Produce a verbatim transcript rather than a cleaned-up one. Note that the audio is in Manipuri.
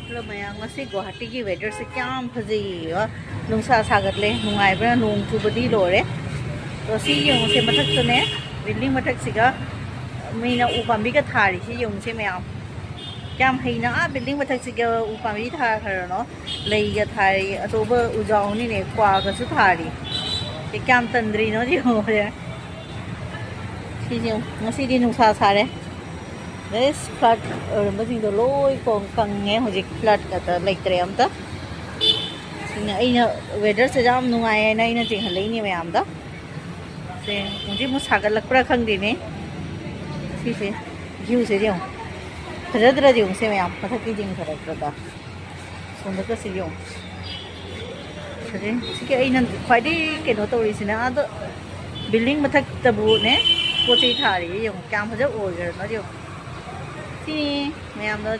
Hello ꯃꯌꯥꯝ, ꯉꯁꯤ ꯒꯨꯋꯥꯍꯥꯇꯤꯒꯤ weatherꯁꯦ ꯀꯌꯥꯝ ꯐꯖꯩꯌꯦꯕ꯫ ꯅꯨꯡꯁꯥ ꯁꯥꯒꯠꯂꯦ, ꯅꯨꯡꯉꯥꯏꯕꯅ ꯅꯣꯡ ꯆꯨꯕꯗꯤ ꯂꯣꯏꯔꯦ꯫ ꯑꯗꯣ ꯁꯤ ꯌꯦꯡꯉꯨꯁꯦ, ꯃꯊꯛꯇꯅꯦ, building ꯃꯊꯛꯁꯤꯒ ꯃꯤꯅ ꯎ ꯄꯥꯝꯕꯤꯒ ꯊꯥꯔꯤꯁꯤ ꯌꯦꯡꯉꯨꯁꯦ ꯃꯌꯥꯝ꯫ ꯀꯌꯥꯝ ꯍꯩꯅ ꯑꯥ building ꯃꯊꯛꯁꯤꯒ ꯎ ꯄꯥꯝꯕꯤ ꯊꯥꯈ꯭ꯔꯅꯣ, ꯂꯩꯒ ꯊꯥꯔꯤ, ꯑꯆꯧꯕ ꯎꯖꯥꯎꯅꯤꯅꯦ, ꯀ꯭ꯋꯥꯒꯁꯨ ꯊꯥꯔꯤ꯫ ꯁꯤ ꯀꯌꯥꯝ ꯇꯟꯗ꯭ꯔꯤꯅꯣ ꯌꯦꯡꯉꯨꯁꯦ꯫ ꯁꯤꯁꯦ ꯌꯦꯡꯉꯨ, ꯉꯁꯤꯗꯤ ꯅꯨꯡꯁꯥ ꯁꯥꯔꯦ꯫ Guys, flood ꯑꯣꯏꯔꯝꯕꯁꯤꯡꯗꯣ ꯂꯣꯏ ꯀꯣ-, ꯀꯪꯉꯦ ꯍꯧꯖꯤꯛ, flood ꯉꯥꯛꯇ ꯂꯩꯇ꯭ꯔꯦ ꯑꯝꯇ꯫ ꯁꯤꯅ ꯑꯩꯅ weatherꯁꯦ ꯌꯥꯝ ꯅꯨꯡꯉꯥꯏꯌꯦꯅ ꯑꯩꯅ ꯆꯤꯡꯍꯜꯂꯛꯏꯅꯦ ꯃꯌꯥꯝꯗ꯫ ꯁꯦ, ꯍꯧꯖꯤꯛ ꯑꯃꯨꯛ ꯁꯥꯒꯠꯂꯛꯄ꯭ꯔꯥ ꯈꯪꯗꯦꯅꯦ꯫ ꯁꯤꯁꯦ, viewꯁꯦ ꯌꯦꯡꯉꯨ꯫ ꯐꯖꯗ꯭ꯔꯗꯤ ꯌꯦꯡꯉꯨꯁꯦ ꯃꯌꯥꯝ, ꯃꯊꯛꯀꯤ ꯌꯦꯡꯊꯔꯛꯄꯗ꯫ ꯁꯣꯝꯗꯒꯁꯦ ꯌꯦꯡꯉꯨ꯫ ꯐꯖꯩ꯫ ꯁꯤꯒꯤ ꯑꯩꯅ ꯈ꯭ꯋꯥꯏꯗꯒꯤ ꯀꯩꯅꯣ ꯇꯧꯔꯤꯁꯤꯅ ꯑꯥꯗ building ꯃꯊꯛꯇꯕꯨꯅꯦ ꯄꯣꯠ ꯆꯩ ꯊꯥꯔꯤꯌꯦ꯫ ꯌꯦꯡꯉꯨ ꯀꯌꯥꯝ ꯐꯖ ꯑꯣꯏꯈ꯭ꯔꯅꯣ ꯌꯦꯡꯉꯨ꯫ ꯁꯤꯅꯤ ꯃꯌꯥꯝꯗꯣ